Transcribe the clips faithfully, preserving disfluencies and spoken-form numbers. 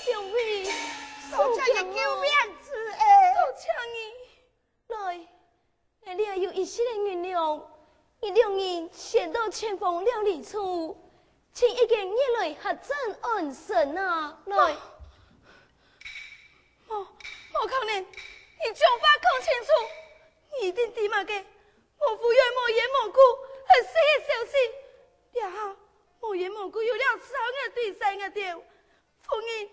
两位，多谢你救命之恩。多谢你。来，𠊎这有一息个银两，你两人先到前房料理处，请一个人来合掌安身啊！来。哦， 莫，莫可能，你將話講清楚，你一定知麼个？莫胡言，無緣無故，還死个消息。這下無緣無故有這事好，𠊎對晒𠊎兜。夫人，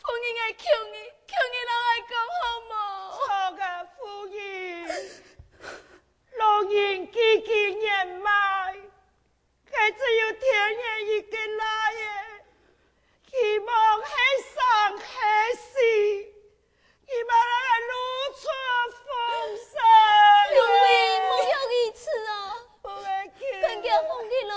夫人，𠊎求你，求你摎𠊎講好無？錯啊，夫人，老人既經年邁， 佢只有天然一个倈仔，希望係生係死，佢嘛來露出風聲。兩位莫要如此啊！𠊎求。看佢放佢來，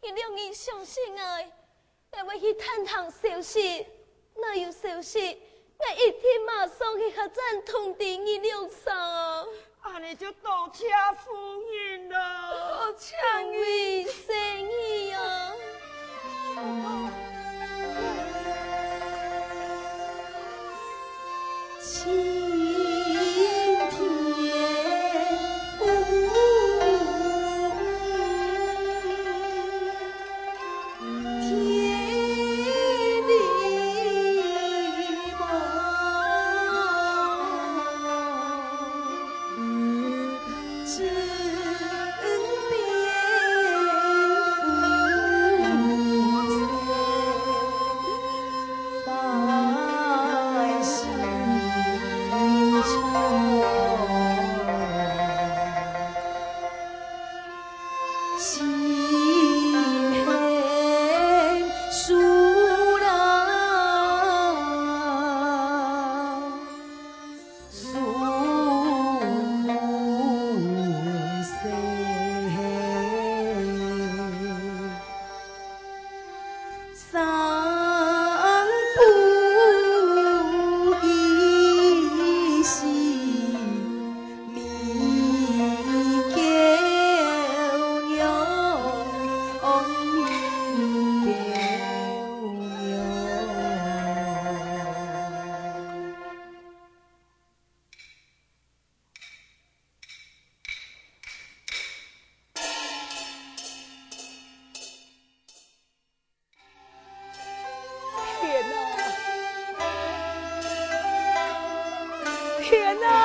你兩人相信𠊎，𠊎會去探聽消息。 若有消息，𠊎一定馬上去客棧通知你兩儕。恁呢就多謝夫人了。多謝你，細義啊！天啊！天啊！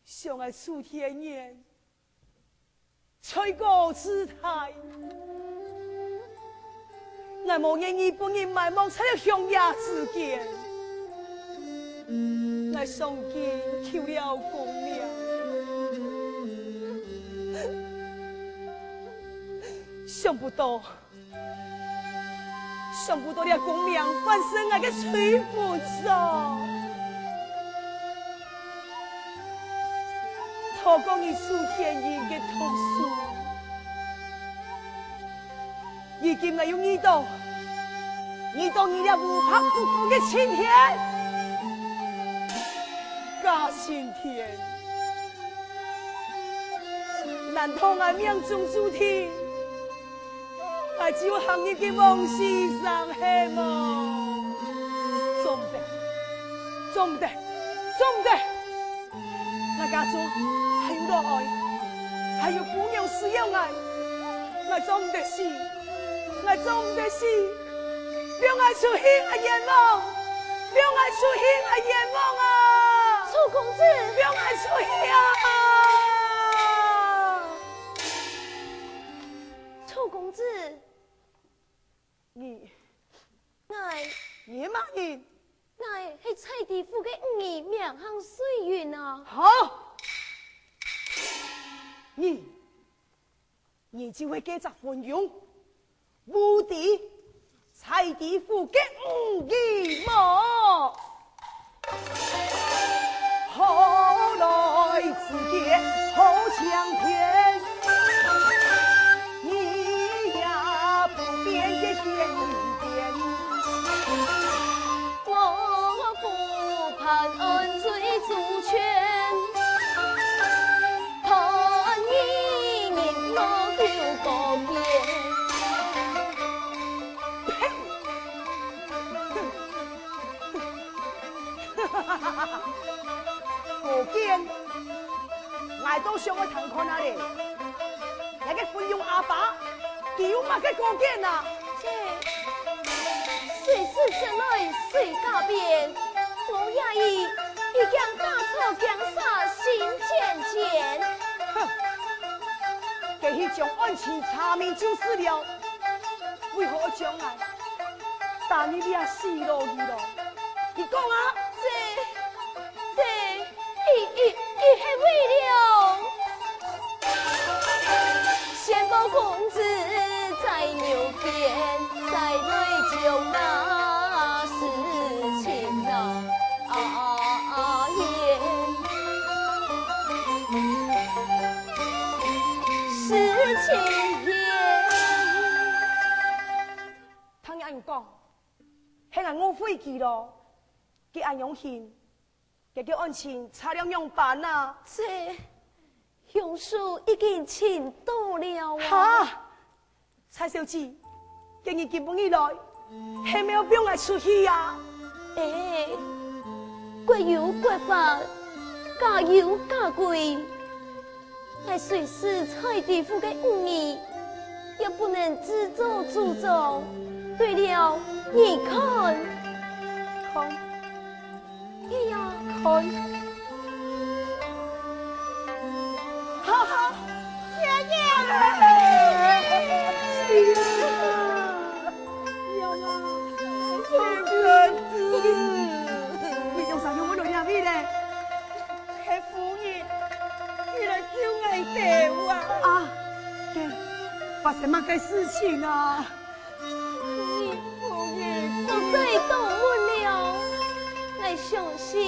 想愛守天然，罪過自大。𠊎無願意分人埋沒在鄉野之間。𠊎上京求了功名，想不到想不到這功名還係𠊎个隨份上。透過你楚天英个毒手，如今𠊎又遇到，遇到你這無白不告个青天，假青天。難道𠊎命中注定？ 𠊎就行你个黃絲衫係無？做毋得，做毋得，做毋得！𠊎家中還有老哀，還有餔娘需要𠊎，𠊎做毋得死，𠊎做毋得死！放𠊎出去，𠊎冤枉！放𠊎出去，𠊎冤枉啊！楚公子！放𠊎出去啊！ 楚公子，你，𠊎，你麼人？𠊎係在地府个女兒，名喊水雲啊。好！你，你就係該隻昏庸，無知，在地府个女兒無？ 何來自見好青天？你也不辨个天與地。我不盼安追朱雀，盼你日落九歌边。 高見，𠊎倒想愛聽看啊咧。你个昏庸阿爸，佢有麼个高見啊？這，水師陣來水家邊，我也已，已經打草驚蛇心戰戰。哼，佢去將案情查明就是了，為何愛將𠊎 打入這死牢裡咯。你講啊！這，這，佢，佢，佢係為了先報公子在牛邊，再來將那事情啊，啊，言，事情言。聽人講， 係𠊎誤會佢咯。佢恁樣形，該个案情查了仰般啊？這，凶手已經尋到了啊！哈！蔡小姐，今日今晡日來，係無放𠊎出去啊？哎，國有國法，家有家規。 𠊎雖是在地府个女兒，也不能自作主張。對了，你看。看。哎呀，看。哈哈，娘娘！哎呀，娘啊，好日子！你用啥用我落下去嘞？ 係夫人，你來救𠊎兜啊！啊，該發生麼个事情啊？夫人，夫人，莫再多問了。𠊎相信，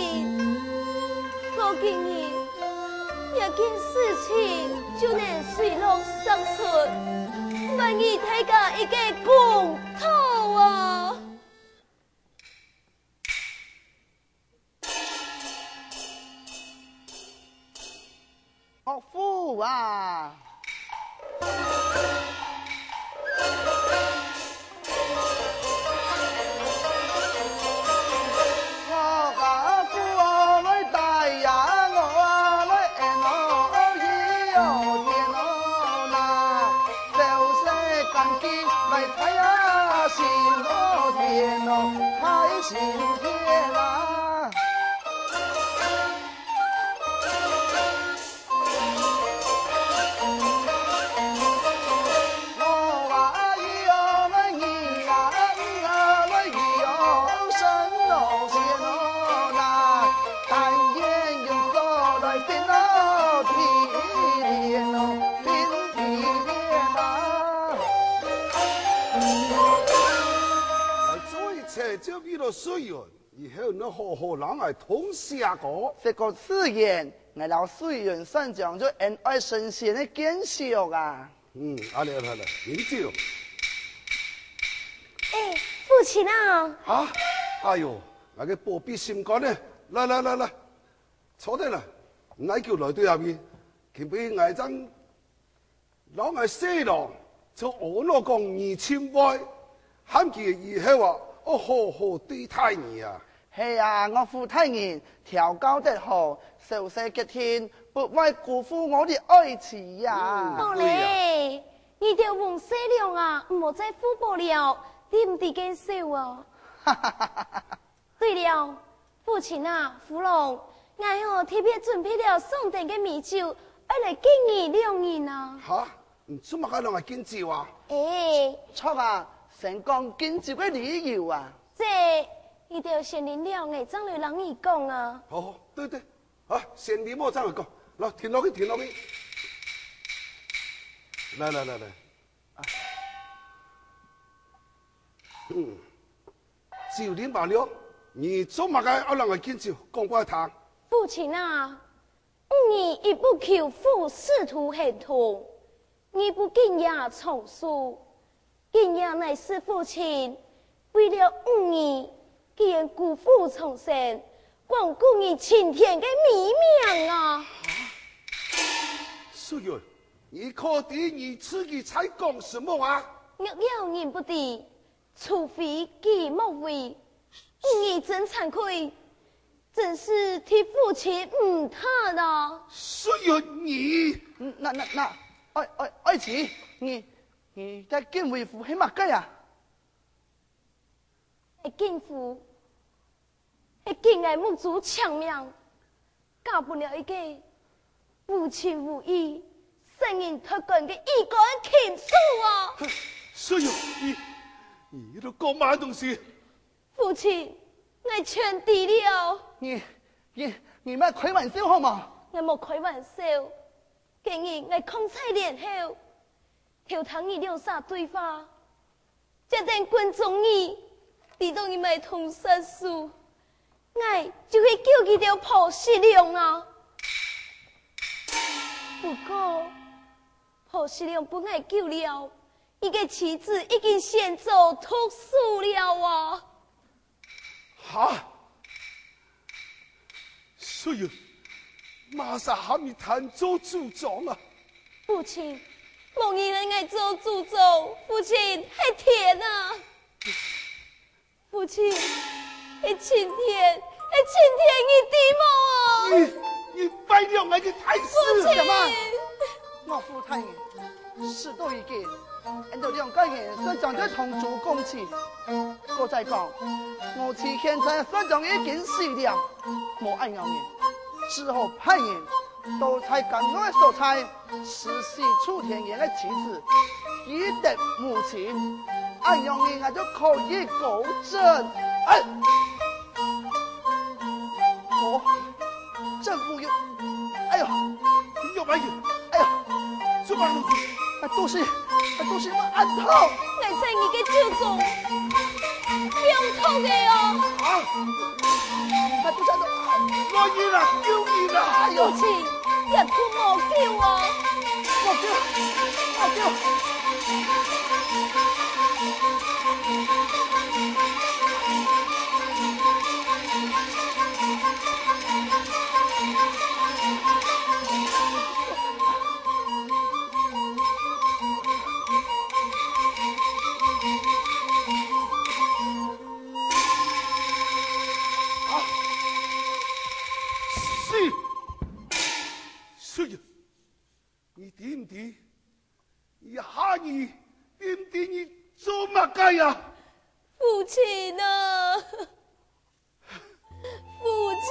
過幾日，這件事情就能水落石出，還你大家一個公道啊！ 岳父啊！這就為了水源，以後你好好摎𠊎通寫个。這个自然，𠊎摎水源算講就恩愛神仙个見笑啊。嗯，恁呢，恁呢，恁呢，飲酒。哎，父親啊！啊，哎喲，𠊎个寶貝心肝呢！來來來來，坐等來，𠊎就來對下面，今晡𠊎正 摎𠊎細郎就阿奴講你盡壞，喊佢以後啊，愛好好對待你啊。係啊，岳父大人調教得好，小婿決定不會辜負我个愛情啊。嗯，好咧，你兜翁婿倆啊，毋好再互補了，知毋知見笑啊？ 對了，父親啊，福龍，𠊎吼特別準備了上等个美酒，愛來敬你兩人啊。哈？你做麼个摎𠊎敬酒啊？哎，著啊，先講敬酒个理由啊。這，你兜先啉了，𠊎正來摎你講啊。好，好，對，對，啊，先啉了正來講。來，停落去，停落去。來，來，來，來。嗯。 酒啉忒了，你做麼个愛摎𠊎敬酒，講分𠊎聽。父親啊，吾兒一不求富，仕途亨通，二不景爺長壽。景爺乃是父親，為了吾兒，竟然辜負長生，罔顧你青天个美名啊！水源，你可知你自己在講什麼啊？若了人不知， 除非己莫為，吾兒真慚愧，真是對父親毋值啊！誰有你？那、那、那，愛、愛、愛卿，你、你在敬為父係麼个啊？係敬父，係敬𠊎目珠青盲， 嫁分了一個無情無義、殺人奪冠个異國个禽獸啊！哎喲，你、你都講麼个東西？父親，𠊎全知了。你、你、你莫開玩笑好無？𠊎無開玩笑，該日𠊎囥在簾後，偷聽你兩儕對話。 接等觀眾你，知道你乜通殺手，𠊎就去救佢兜婆媳倆啊！不過，婆媳倆分𠊎救了，你个妻子已經先遭毒手了啊！ 哈？誰有？麼儕喊你貪做主張啊？父親，無人喊𠊎做主張，父親，係天啊！父親，係青天，係青天，你知無？你、你壞了𠊎个大事！父親！什麼？岳父大人， 事都已經，𠊎兜兩個人算講得同舟共濟。過再講，我妻現在算講已經死了，無恁樣人，只好派人到在監獄个所在，實施楚天元个妻子，以德服妻，恁樣人𠊎就可以高枕。哎！哦， 真無用。哎呀，你有白眼。哎呀，做麼个東西？啊，都是，啊，都是恁痛。𠊎在你个手中，用痛个哦。啊，啊，都是恁痛。來人啊，救命啊！哎呦，父親，這痛無救哦。無救，無救。啊！死！死呀！你知毋知？你下你知毋知你做麼个呀？父親啊！ 父親。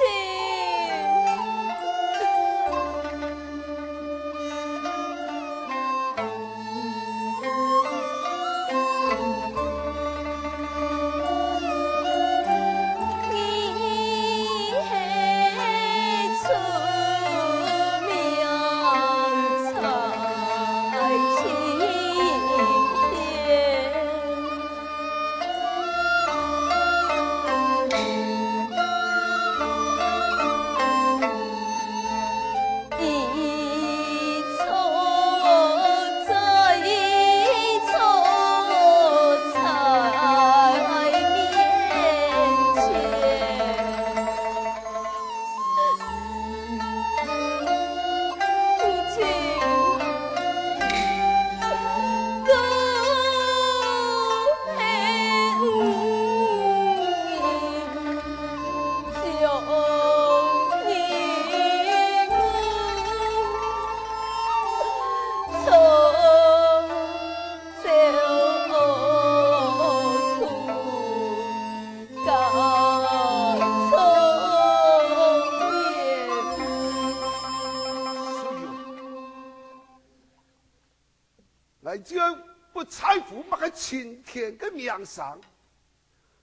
在乎麼个青天个名聲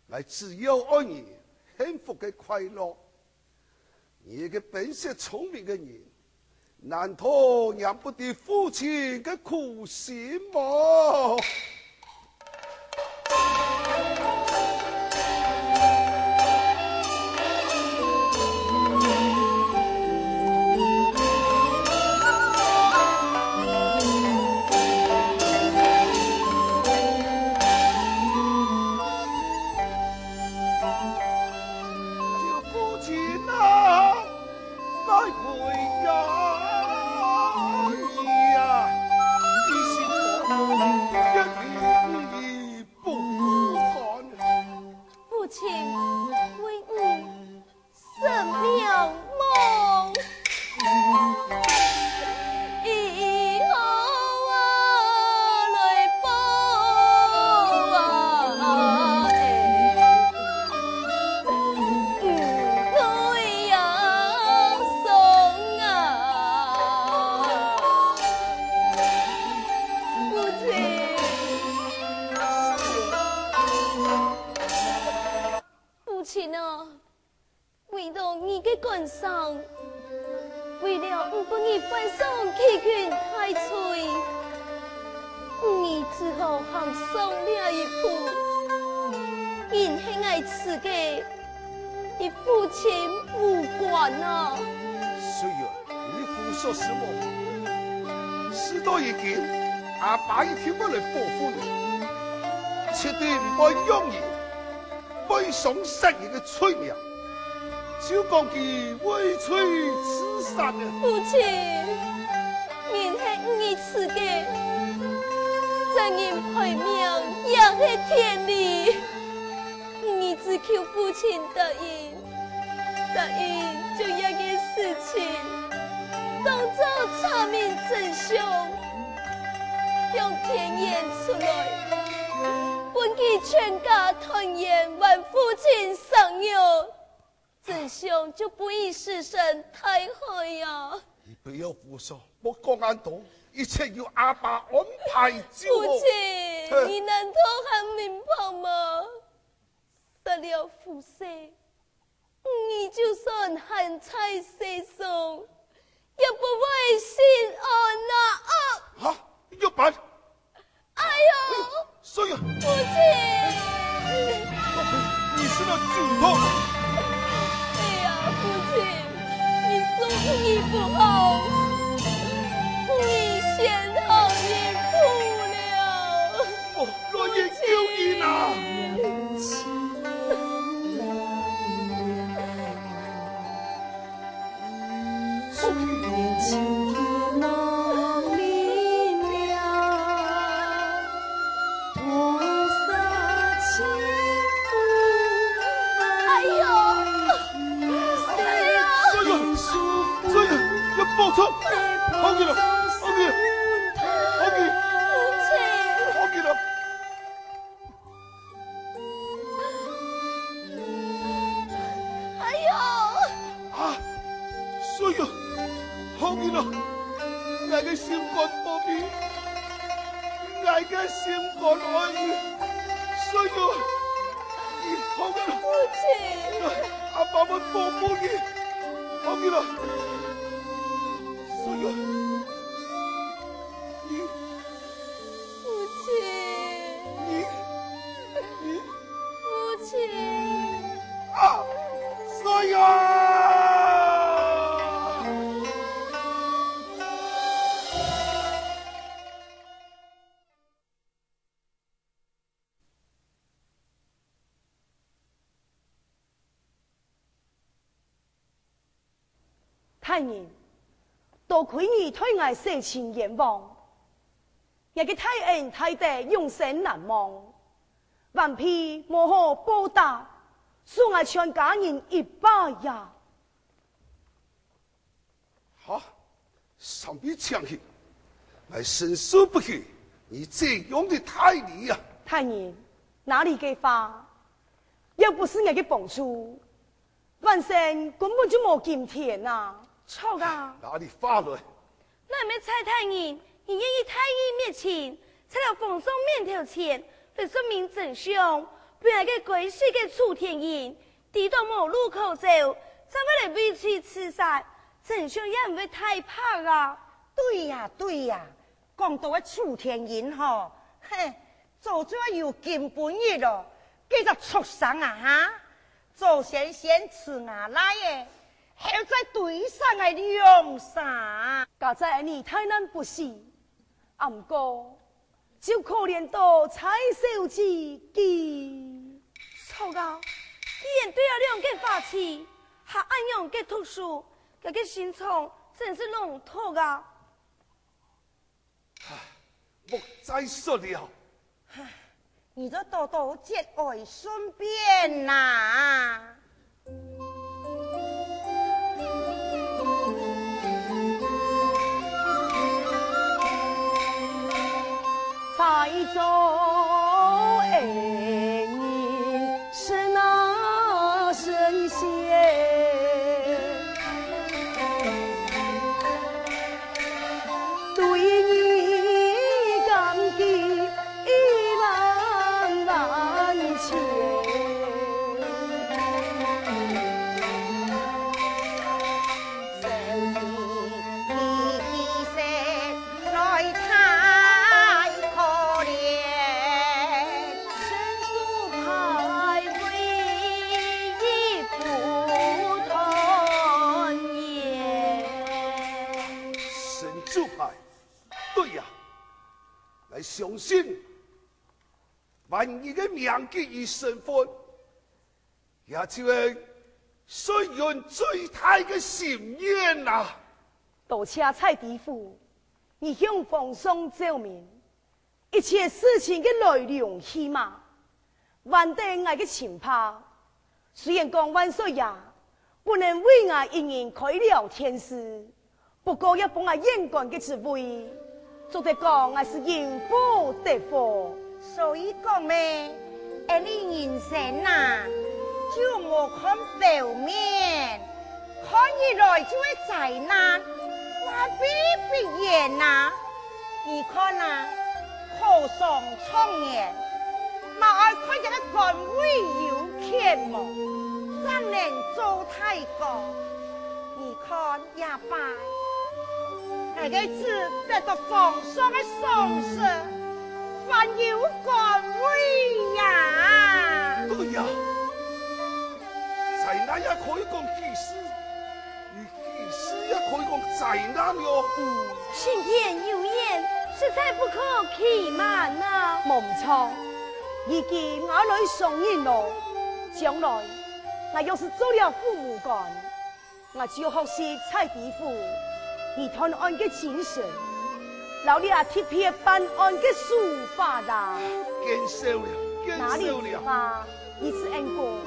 ，𠊎只要愛你幸福个快樂。你个本色聰明个人，難道你不知父親个苦心無？父亲，为你 生了梦，以后啊来报啊，哎，不能呀送啊。父亲，父亲啊！ 为到你个感伤，为了毋分你犯上欺君大罪，你只好行上這一步。人係𠊎自家，與父親無關啊。雖然你父叔死亡，事到如今，阿爸一定會來保護你，絕對毋會讓你背上殺人个罪名。 就講佢畏罪自殺呢。父親，人係你自家，責任賠命也係天理。你只求父親答應，答應將這个事情當作查明真相，向天眼出來，分佢全家團圓還父親生育。 真相就不會屍身大海呀。你不要胡說，莫講恁多，一切由阿爸安排就好。父親，嘿。你難道還明白嗎？殺了父婿，你就算還在世上， 也不會心安啊！啊！哈，你要辦？哎喲！所以啊，父親！你是要救他？哎呀，父親，你說你不好，你先好一步了。哦，落葉救人啊！ 哎喲！哎呀！哎呀！哎呀！要爆冲！好极了，好极了，好极了，好极了！ 哎喲！啊，所以，好极了，𠊎个心肝寶貝，𠊎个心肝愛你，所以，你好極了，父親。阿爸會保護你，好極了，所以，你 父親，你，你，父親。啊，所以啊！ 大人，多虧你代𠊎洗清冤枉，𠊎个大恩大德永生難忘，還怕無好報答，恕𠊎全家人一把呀！哈，上帝請起，𠊎承受不起你這樣的大禮啊！大人，哪裡个話？若不是𠊎个幫助， 晚生根本就無今天啊！著啊！哪裡話來？𠊎乜在大人，你願意大義滅親，在了皇上面頭前，來說明真相，分𠊎个該死个楚天英，知到無路可走，正會來畏罪自殺，真相也毋會太白啊。對呀，對呀，講到个楚天英吼，嘿，早就有今晡日咯，該隻畜生啊哈！早先先食吾倈仔，後再追殺𠊎兩儕。佳哉你大難不死， 啊，毋過，就可憐到蔡小姐佢。著啊，既然對了兩个花痴，還恁樣个毒手，佢个心腸真係朗讀啊！唉，莫再說了。 你就多多節哀順便啦。在座恩人是那神仙。 對你感激一萬萬千。真你的犧牲來太可憐。 神主牌唯一不斷言。神主牌，對呀，𠊎相信，萬一个名氣與身份，也就係水運最大个心願啊！多謝蔡知府，你向皇上奏明， 一切事情个來龍去脈，還得𠊎个親爸。雖然講萬歲爺不能為𠊎一人開了天賜，不過也分𠊎縣官个職位，做得講𠊎係因禍得福。所以講咩，恩俚人生啊，就莫看表面，看起來就係災難，那未必然啊。 你看啊，考上狀元，嘛愛看佢个官位有權無，正能做大官。你看這擺，𠊎个子得到皇上个賞識，還有官位呀！對呀，災難也可以講喜事， 你幾時也可以講災難了。嗯，青天有眼，實在不可欺瞞啊。無毋著，如今𠊎來上任囉，將來𠊎若係做了府務官，𠊎就學習蔡知府，以斷案个精神，摎這特別辦案个手法啦。見笑了，見笑了。哪裡之法？ 你是恩公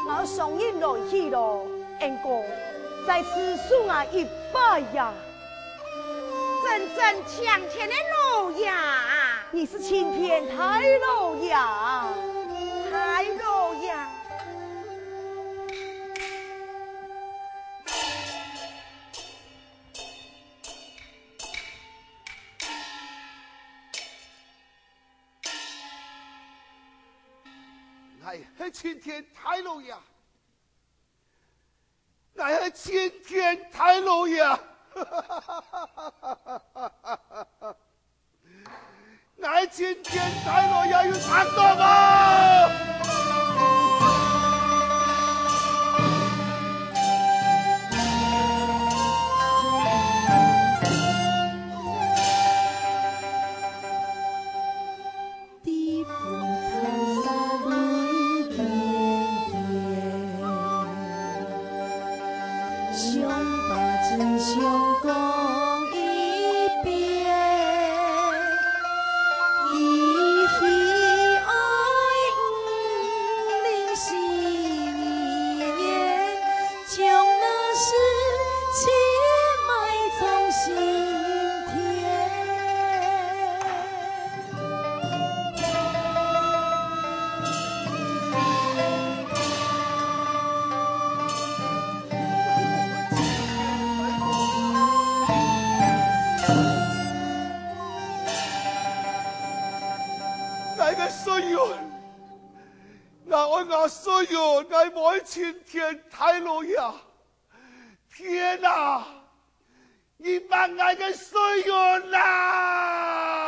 ，𠊎上任來去囉，恩公，再次恕𠊎一拜呀！真正青天个老爺啊！你是青天大老爺啊！大老爺！ 𠊎係青天大老爺，𠊎係青天大老爺，𠊎係青天大老爺，有聽到無？ ，𠊎愛𠊎細人，𠊎無愛尋天大老爺。天啊！你還𠊎个細人啊！